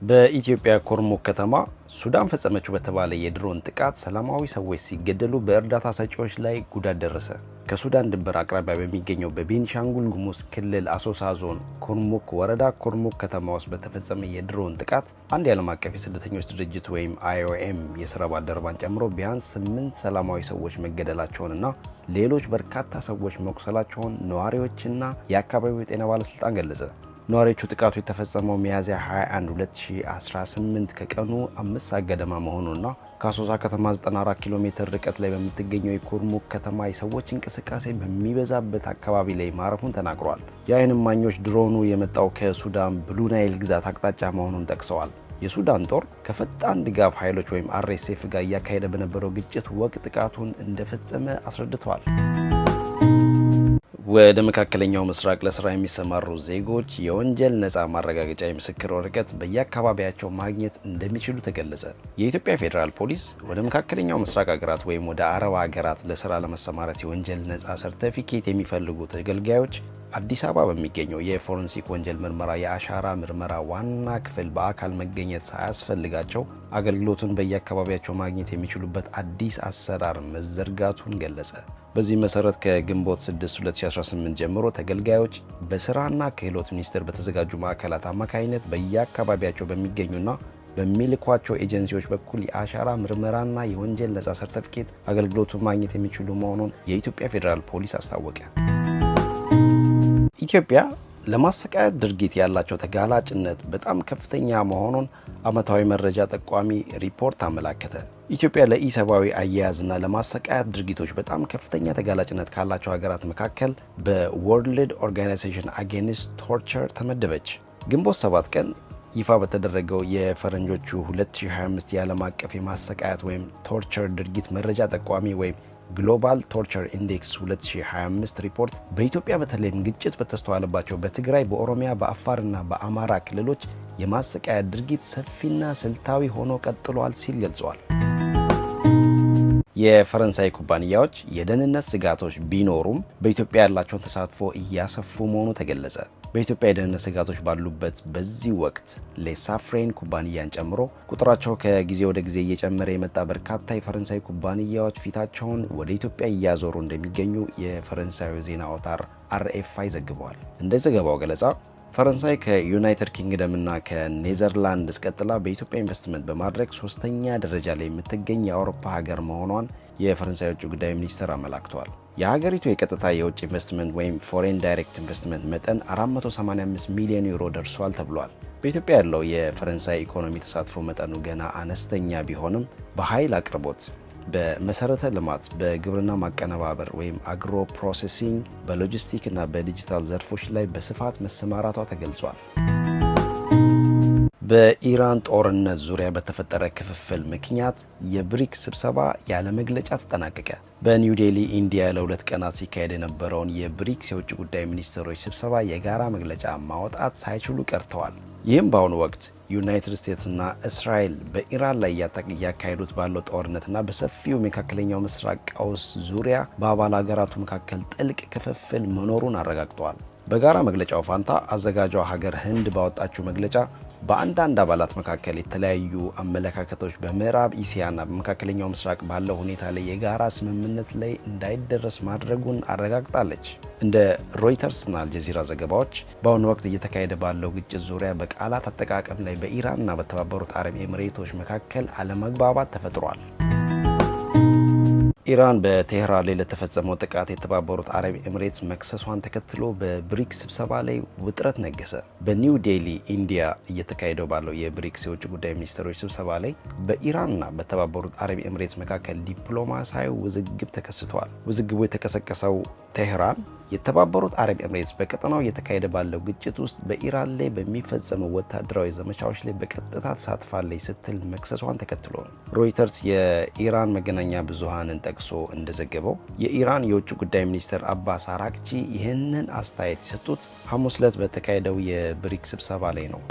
በኢትዮጵያ ኮርሙክ ከተማ ሱዳን ፈጸመችው በተባለ የድሮን ጥቃት ሰላማዊ ሰዎች ሲገደሉ በእርዳታ ሰጪዎች ላይ ጉዳት ደረሰ። ከሱዳን ድንበር አቅራቢያ በሚገኘው በቤንሻንጉል ጉሙዝ ክልል አሶሳ ዞን ኮርሙክ ወረዳ ኮርሙክ ከተማ ውስጥ በተፈጸመ የድሮን ጥቃት አንድ የዓለም አቀፍ የስደተኞች ድርጅት ወይም አይኦኤም የስራ ባልደረባን ጨምሮ ቢያንስ 8 ሰላማዊ ሰዎች መገደላቸውንና ሌሎች በርካታ ሰዎች መቁሰላቸውን ነዋሪዎችና የአካባቢው የጤና ባለስልጣን ገለጸ። ነዋሪዎቹ ጥቃቱ የተፈጸመው ሚያዝያ 21 2018 ከቀኑ 5 ሰዓት ገደማ መሆኑና ከአሶሳ ከተማ 94 ኪሎ ሜትር ርቀት ላይ በምትገኘው የኩርሙክ ከተማ የሰዎች እንቅስቃሴ በሚበዛበት አካባቢ ላይ ማረፉን ተናግሯል። የዓይን እማኞች ድሮኑ የመጣው ከሱዳን ብሉ ናይል ግዛት አቅጣጫ መሆኑን ጠቅሰዋል። የሱዳን ጦር ከፈጣን ድጋፍ ኃይሎች ወይም አርኤስኤፍ ጋር እያካሄደ በነበረው ግጭት ወቅት ጥቃቱን እንደፈጸመ አስረድተዋል። ወደ መካከለኛው ምስራቅ ለስራ የሚሰማሩ ዜጎች የወንጀል ነፃ ማረጋገጫ የምስክር ወረቀት በየአካባቢያቸው ማግኘት እንደሚችሉ ተገለጸ። የኢትዮጵያ ፌዴራል ፖሊስ ወደ መካከለኛው ምስራቅ ሀገራት ወይም ወደ አረብ ሀገራት ለስራ ለመሰማራት የወንጀል ነፃ ሰርተፊኬት የሚፈልጉ ተገልጋዮች አዲስ አበባ በሚገኘው የፎረንሲክ ወንጀል ምርመራ የአሻራ ምርመራ ዋና ክፍል በአካል መገኘት ሳያስፈልጋቸው አገልግሎቱን በየአካባቢያቸው ማግኘት የሚችሉበት አዲስ አሰራር መዘርጋቱን ገለጸ። በዚህ መሰረት ከግንቦት 6 2018 ጀምሮ ተገልጋዮች በስራና ክህሎት ሚኒስቴር በተዘጋጁ ማዕከላት አማካኝነት በየአካባቢያቸው በሚገኙና በሚልኳቸው ኤጀንሲዎች በኩል የአሻራ ምርመራና የወንጀል ነጻ ሰርተፊኬት አገልግሎቱን ማግኘት የሚችሉ መሆኑን የኢትዮጵያ ፌዴራል ፖሊስ አስታወቀ። ኢትዮጵያ ለማሰቃየት ድርጊት ያላቸው ተጋላጭነት በጣም ከፍተኛ መሆኑን ዓመታዊ መረጃ ጠቋሚ ሪፖርት አመላከተ። ኢትዮጵያ ለኢሰብአዊ አያያዝና ለማሰቃየት ድርጊቶች በጣም ከፍተኛ ተጋላጭነት ካላቸው ሀገራት መካከል በ World Organization Against Torture ተመደበች። ግንቦት 7 ቀን ይፋ በተደረገው የፈረንጆቹ 2025 የዓለም አቀፍ የማሰቃየት ወይም torture ድርጊት መረጃ ጠቋሚ ወይም Global Torture Index 2025 ሪፖርት በኢትዮጵያ በተለይም ግጭት በተስተዋለባቸው በትግራይ፣ በኦሮሚያ፣ በአፋርና በአማራ ክልሎች የማሰቃየት ድርጊት ሰፊና ስልታዊ ሆኖ ቀጥሏል ሲል ገልጿል። የፈረንሳይ ኩባንያዎች የደህንነት ስጋቶች ቢኖሩም በኢትዮጵያ ያላቸውን ተሳትፎ እያሰፉ መሆኑ ተገለጸ። በኢትዮጵያ የደህንነት ስጋቶች ባሉበት በዚህ ወቅት ሌሳፍሬን ኩባንያን ጨምሮ ቁጥራቸው ከጊዜ ወደ ጊዜ እየጨመረ የመጣ በርካታ የፈረንሳይ ኩባንያዎች ፊታቸውን ወደ ኢትዮጵያ እያዞሩ እንደሚገኙ የፈረንሳዩ ዜና አውታር አርኤፍአይ ዘግበዋል። እንደ ዘገባው ገለጻ ፈረንሳይ ከዩናይትድ ኪንግደም እና ከኔዘርላንድስ ቀጥላ በኢትዮጵያ ኢንቨስትመንት በማድረግ ሶስተኛ ደረጃ ላይ የምትገኝ የአውሮፓ ሀገር መሆኗን የፈረንሳይ ውጭ ጉዳይ ሚኒስትር አመላክተዋል። የሀገሪቱ የቀጥታ የውጭ ኢንቨስትመንት ወይም foreign direct investment መጠን 485 ሚሊዮን ዩሮ ደርሷል ተብሏል። በኢትዮጵያ ያለው የፈረንሳይ ኢኮኖሚ ተሳትፎ መጠኑ ገና አነስተኛ ቢሆንም በኃይል አቅርቦት፣ በመሰረተ ልማት፣ በግብርና ማቀነባበር ወይም agro processing፣ በሎጂስቲክ እና በዲጂታል ዘርፎች ላይ በስፋት መሰማራቷ ተገልጿል። በኢራን ጦርነት ዙሪያ በተፈጠረ ክፍፍል ምክንያት የብሪክስ ስብሰባ ያለ መግለጫ ተጠናቀቀ። በኒው ዴሊ ኢንዲያ ለ2 ቀናት ሲካሄድ የነበረውን የብሪክስ የውጭ ጉዳይ ሚኒስትሮች ስብሰባ የጋራ መግለጫ ማውጣት ሳይችሉ ቀርተዋል። ይህም በአሁኑ ወቅት ዩናይትድ ስቴትስና እስራኤል በኢራን ላይ እያካሄዱት ባለው ጦርነትና በሰፊው መካከለኛው ምስራቅ ቀውስ ዙሪያ በአባል ሀገራቱ መካከል ጥልቅ ክፍፍል መኖሩን አረጋግጠዋል። በጋራ መግለጫው ፋንታ አዘጋጇ ሀገር ህንድ ባወጣችው መግለጫ በአንዳንድ አባላት መካከል የተለያዩ አመለካከቶች በምዕራብ እስያና በመካከለኛው ምስራቅ ባለው ሁኔታ ላይ የጋራ ስምምነት ላይ እንዳይደረስ ማድረጉን አረጋግጣለች። እንደ ሮይተርስና አልጀዚራ ዘገባዎች በአሁኑ ወቅት እየተካሄደ ባለው ግጭት ዙሪያ በቃላት አጠቃቀም ላይ በኢራንና በተባበሩት አረብ ኤምሬቶች መካከል አለመግባባት ተፈጥሯል። ኢራን በቴህራን ላይ ለተፈጸመው ጥቃት የተባበሩት አረብ ኤምሬትስ መክሰሷን ተከትሎ በብሪክስ ስብሰባ ላይ ውጥረት ነገሰ። በኒው ዴሊ ኢንዲያ እየተካሄደው ባለው የብሪክስ የውጭ ጉዳይ ሚኒስትሮች ስብሰባ ላይ በኢራንና በተባበሩት አረብ ኤምሬትስ መካከል ዲፕሎማሲያዊ ውዝግብ ተከስቷል። ውዝግቡ የተቀሰቀሰው ቴህራን የተባበሩት አረብ ኤምሬትስ በቀጠናው እየተካሄደ ባለው ግጭት ውስጥ በኢራን ላይ በሚፈጸመው ወታደራዊ ዘመቻዎች ላይ በቀጥታ ተሳትፋለች ስትል መክሰሷን ተከትሎ ነው። ሮይተርስ የኢራን መገናኛ ብዙሃንን ጠቅሶ እንደዘገበው የኢራን የውጭ ጉዳይ ሚኒስትር አባስ አራግቺ ይህንን አስተያየት የሰጡት ሐሙስ ዕለት በተካሄደው የብሪክስ ስብሰባ ላይ ነው።